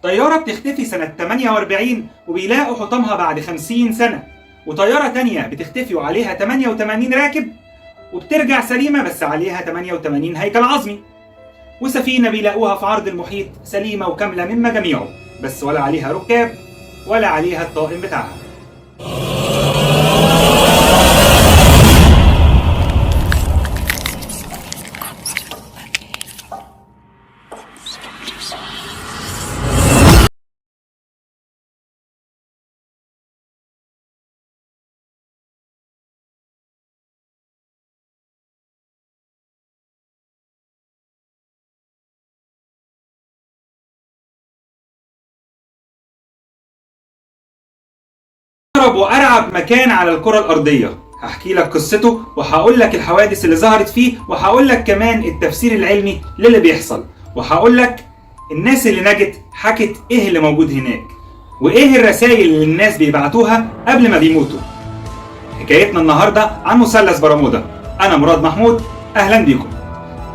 طيارة بتختفي سنة 48 وبيلاقوا حطامها بعد 50 سنة، وطيارة تانية بتختفي وعليها 88 راكب وبترجع سليمة بس عليها 88 هيكل عظمي، وسفينة بيلاقوها في عرض المحيط سليمة وكاملة من مجاميعه بس ولا عليها ركاب ولا عليها الطاقم بتاعها. أغرب وأرعب مكان على الكرة الأرضية، هحكي لك قصته وهقول لك الحوادث اللي ظهرت فيه، وهقول لك كمان التفسير العلمي للي بيحصل، وهقول لك الناس اللي نجت حكت إيه اللي موجود هناك، وإيه الرسائل اللي الناس بيبعتوها قبل ما بيموتوا. حكايتنا النهاردة عن مثلث برمودا. أنا مراد محمود، أهلا بيكم.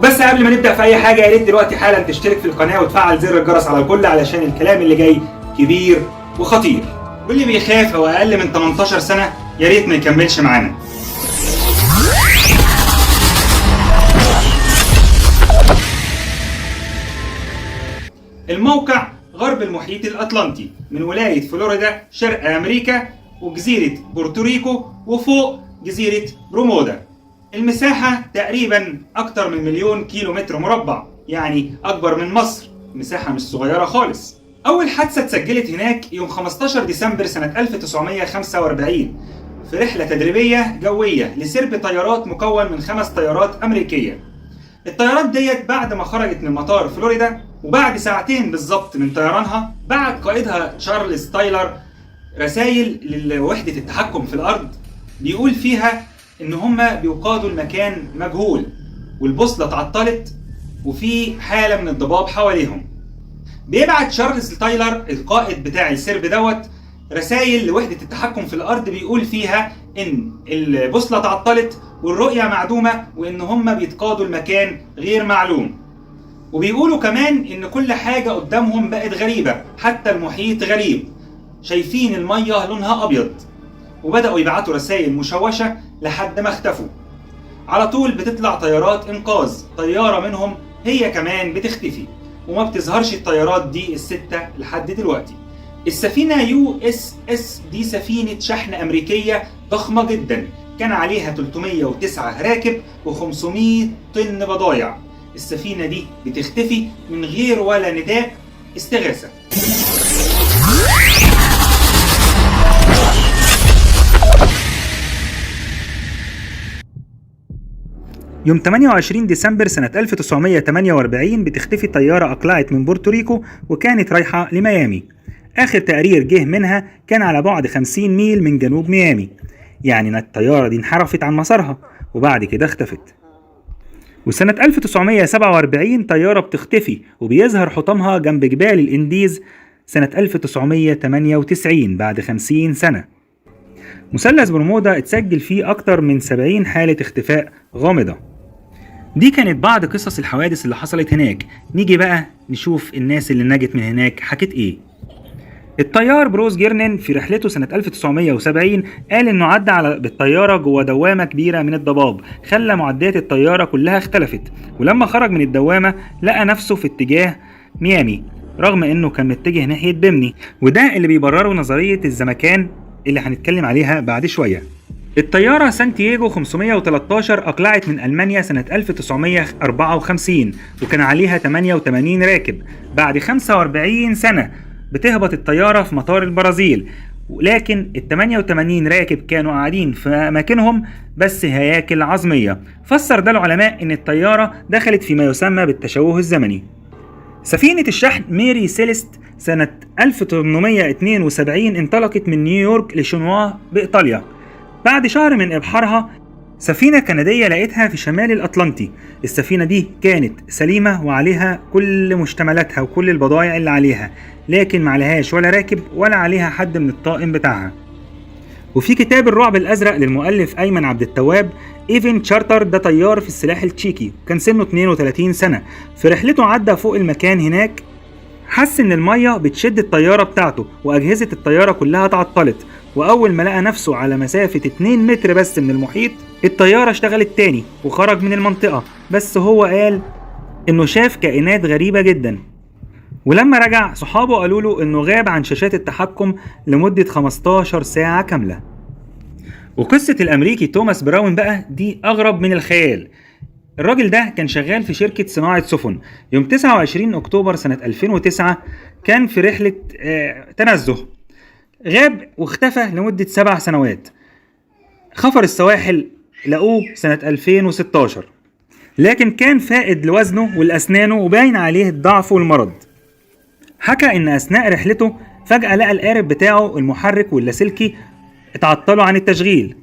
بس قبل ما نبدأ في أي حاجة يا ريت دلوقتي حالا تشترك في القناة وتفعل زر الجرس على الكل علشان الكلام اللي جاي كبير وخطير، واللي بيخاف أو أقل من 18 سنة يا ريت ما يكملش معانا. الموقع غرب المحيط الأطلنطي من ولاية فلوريدا شرق أمريكا وجزيرة بورتوريكو وفوق جزيرة برمودا. المساحة تقريبا أكتر من 1,000,000 كيلو متر مربع، يعني أكبر من مصر، مساحة مش صغيرة خالص. أول حادثة اتسجلت هناك يوم 15 ديسمبر سنة 1945 في رحلة تدريبية جوية لسرب طيارات مكون من 5 طيارات أمريكية. الطيارات ديت بعد ما خرجت من مطار فلوريدا وبعد ساعتين بالظبط من طيرانها بعت قائدها تشارلز تايلر رسائل لوحدة التحكم في الأرض بيقول فيها إن هما بيقادوا المكان مجهول والبوصلة اتعطلت وفي حالة من الضباب حواليهم. بيبعت تشارلز تايلر القائد بتاع السرب دوت رسائل لوحدة التحكم في الأرض بيقول فيها إن البوصلة اتعطلت والرؤية معدومة وإن هما بيتقادوا المكان غير معلوم، وبيقولوا كمان إن كل حاجة قدامهم بقت غريبة، حتى المحيط غريب، شايفين المية لونها أبيض، وبدأوا يبعتوا رسائل مشوشة لحد ما اختفوا. على طول بتطلع طيارات إنقاذ، طيارة منهم هي كمان بتختفي وما بتظهرش الطيارات دي ال6 لحد دلوقتي. السفينة USS دي سفينة شحن أمريكية ضخمة جدا، كان عليها 309 راكب و500 طن بضايع. السفينة دي بتختفي من غير ولا نداء استغاثة. يوم 28 ديسمبر سنة 1948 بتختفي طيارة أقلعت من بورتوريكو وكانت رايحة لميامي. آخر تقرير جه منها كان على بعد 50 ميل من جنوب ميامي، يعني إن الطيارة دي انحرفت عن مسارها وبعد كده اختفت. وسنة 1947 طيارة بتختفي وبيظهر حطامها جنب جبال الإنديز سنة 1998 بعد 50 سنة. مثلث برمودا اتسجل فيه أكتر من 70 حالة اختفاء غامضة. دي كانت بعض قصص الحوادث اللي حصلت هناك. نيجي بقى نشوف الناس اللي نجت من هناك حكت ايه. الطيار بروس جيرنين في رحلته سنة 1970 قال انه عدى بالطيارة جوه دوامة كبيرة من الضباب خلى معدات الطيارة كلها اختلفت، ولما خرج من الدوامة لقى نفسه في اتجاه ميامي رغم انه كان متجه ناحية بيمني، وده اللي بيبرره نظرية الزمكان اللي هنتكلم عليها بعد شوية. الطيارة سانتياغو 513 أقلعت من ألمانيا سنة 1954 وكان عليها 88 راكب. بعد 45 سنة بتهبط الطيارة في مطار البرازيل، ولكن ال 88 راكب كانوا قاعدين في أماكنهم بس هياكل عظمية. فسر ده العلماء إن الطيارة دخلت فيما يسمى بالتشوه الزمني. سفينة الشحن ميري سيليست سنة 1872 انطلقت من نيويورك لشنوا بإيطاليا. بعد شهر من إبحارها سفينة كندية لقيتها في شمال الأطلنطي. السفينة دي كانت سليمة وعليها كل مشتملاتها وكل البضائع اللي عليها، لكن ما عليهاش ولا راكب ولا عليها حد من الطاقم بتاعها. وفي كتاب الرعب الأزرق للمؤلف أيمن عبد التواب، إيفن تشارتر ده طيار في السلاح التشيكي، كان سنه 32 سنة. في رحلته عدى فوق المكان هناك حس إن المية بتشد الطيارة بتاعته وأجهزة الطيارة كلها اتعطلت، وأول ما لقى نفسه على مسافة 2 متر بس من المحيط الطيارة اشتغلت تاني وخرج من المنطقة. بس هو قال إنه شاف كائنات غريبة جدا. ولما رجع صحابه قالوا له إنه غاب عن شاشات التحكم لمدة 15 ساعة كاملة. وقصة الأمريكي توماس براون بقى دي أغرب من الخيال. الراجل ده كان شغال في شركة صناعة سفن. يوم 29 أكتوبر سنة 2009 كان في رحلة تنزه، غاب واختفى لمدة 7 سنوات. خفر السواحل لقوه سنة 2016، لكن كان فائد لوزنه والأسنانه وباين عليه الضعف والمرض. حكى إن أثناء رحلته فجأة لقى القارب بتاعه المحرك واللاسلكي اتعطلوا عن التشغيل،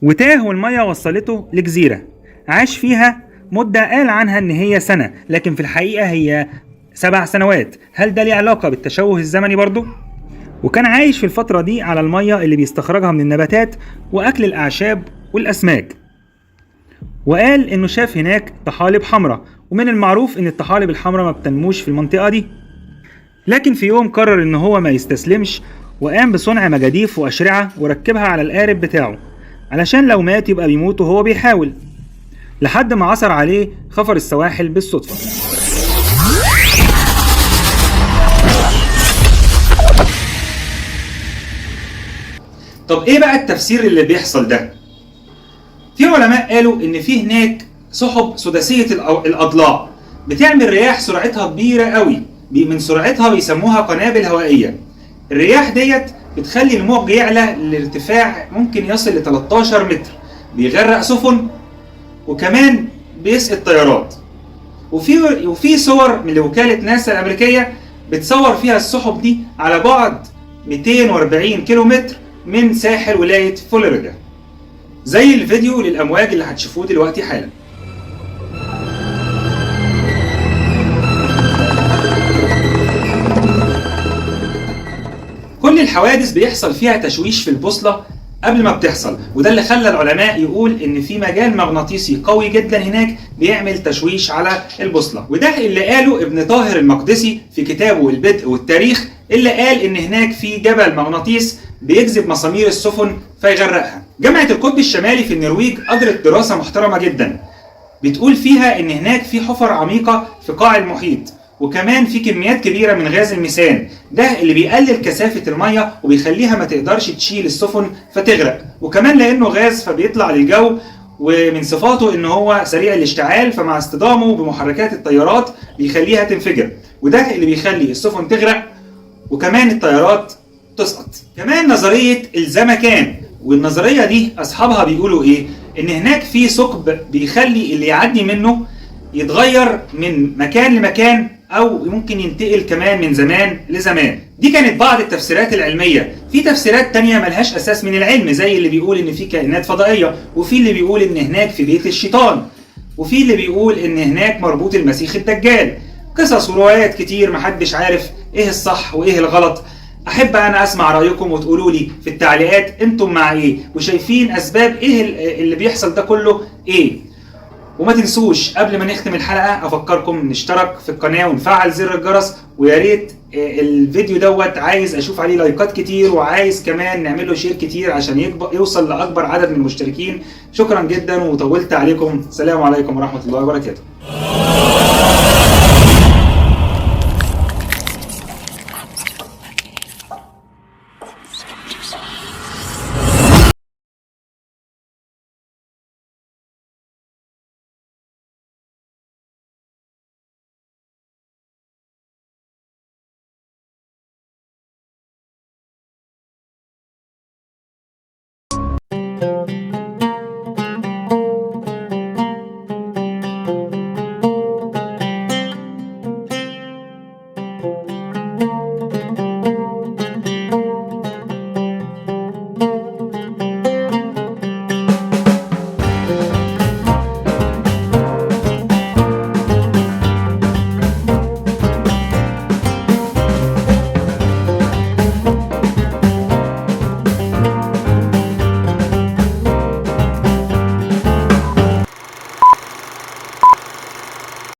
وتاه والمية وصلته لجزيرة عاش فيها مدة قال عنها إن هي سنة، لكن في الحقيقة هي 7 سنوات. هل ده ليه علاقة بالتشوه الزمني برضو؟ وكان عايش في الفترة دي على المية اللي بيستخرجها من النباتات وأكل الأعشاب والأسماك. وقال إنه شاف هناك طحالب حمراء، ومن المعروف إن الطحالب الحمراء ما بتنموش في المنطقة دي. لكن في يوم قرر إن هو ما يستسلمش، وقام بصنع مجاديف وأشرعة وركبها على القارب بتاعه علشان لو مات يبقى بيموت وهو بيحاول، لحد ما عثر عليه خفر السواحل بالصدفة. طب ايه بقى التفسير اللي بيحصل ده؟ في علماء قالوا ان في هناك سحب سداسية الاضلاع بتعمل رياح سرعتها كبيرة قوي، من سرعتها بيسموها قنابل هوائية. الرياح ديت بتخلي الموج يعلى لارتفاع ممكن يصل ل 13 متر، بيغرق سفن وكمان بيسقط طيارات. وفي صور من وكالة ناسا الأمريكية بتصور فيها السحب دي على بعد 240 كيلومتر من ساحل ولاية فلوريدا، زي الفيديو للأمواج اللي هتشوفوه دلوقتي حالا. كل الحوادث بيحصل فيها تشويش في البوصلة قبل ما بتحصل، وده اللي خلى العلماء يقول إن في مجال مغناطيسي قوي جدا هناك بيعمل تشويش على البوصلة. وده اللي قاله ابن طاهر المقدسي في كتابه البدء والتاريخ، اللي قال إن هناك في جبل مغناطيس بيجذب مسامير السفن فيغرقها. جامعة القطب الشمالي في النرويج أجرت دراسة محترمة جدا بتقول فيها إن هناك في حفر عميقة في قاع المحيط، وكمان في كميات كبيرة من غاز الميثان، ده اللي بيقلل كثافة المية وبيخليها ما تقدرش تشيل السفن فتغرق. وكمان لأنه غاز فبيطلع للجو، ومن صفاته إن هو سريع الاشتعال، فمع اصطدامه بمحركات الطيارات بيخليها تنفجر، وده اللي بيخلي السفن تغرق وكمان الطيارات تسقط. كمان نظرية الزمكان، والنظرية دي أصحابها بيقولوا إيه؟ إن هناك في ثقب بيخلي اللي يعدي منه يتغير من مكان لمكان، أو ممكن ينتقل كمان من زمان لزمان. دي كانت بعض التفسيرات العلمية. في تفسيرات تانية ملهاش أساس من العلم، زي اللي بيقول إن في كائنات فضائية، وفي اللي بيقول إن هناك في بيت الشيطان، وفي اللي بيقول إن هناك مربوط المسيح الدجال. قصص وروايات كتير محدش عارف إيه الصح وإيه الغلط. أحب أنا أسمع رأيكم وتقولوا لي في التعليقات أنتم مع إيه، وشايفين أسباب إيه اللي بيحصل ده كله إيه. وما تنسوش قبل ما نختم الحلقة أفكركم نشترك في القناة ونفعل زر الجرس، ويا ريت الفيديو دوت عايز أشوف عليه لايكات كتير، وعايز كمان نعمل له share كتير عشان يوصل لأكبر عدد من المشتركين. شكرا جدا وطولت عليكم. السلام عليكم ورحمة الله وبركاته.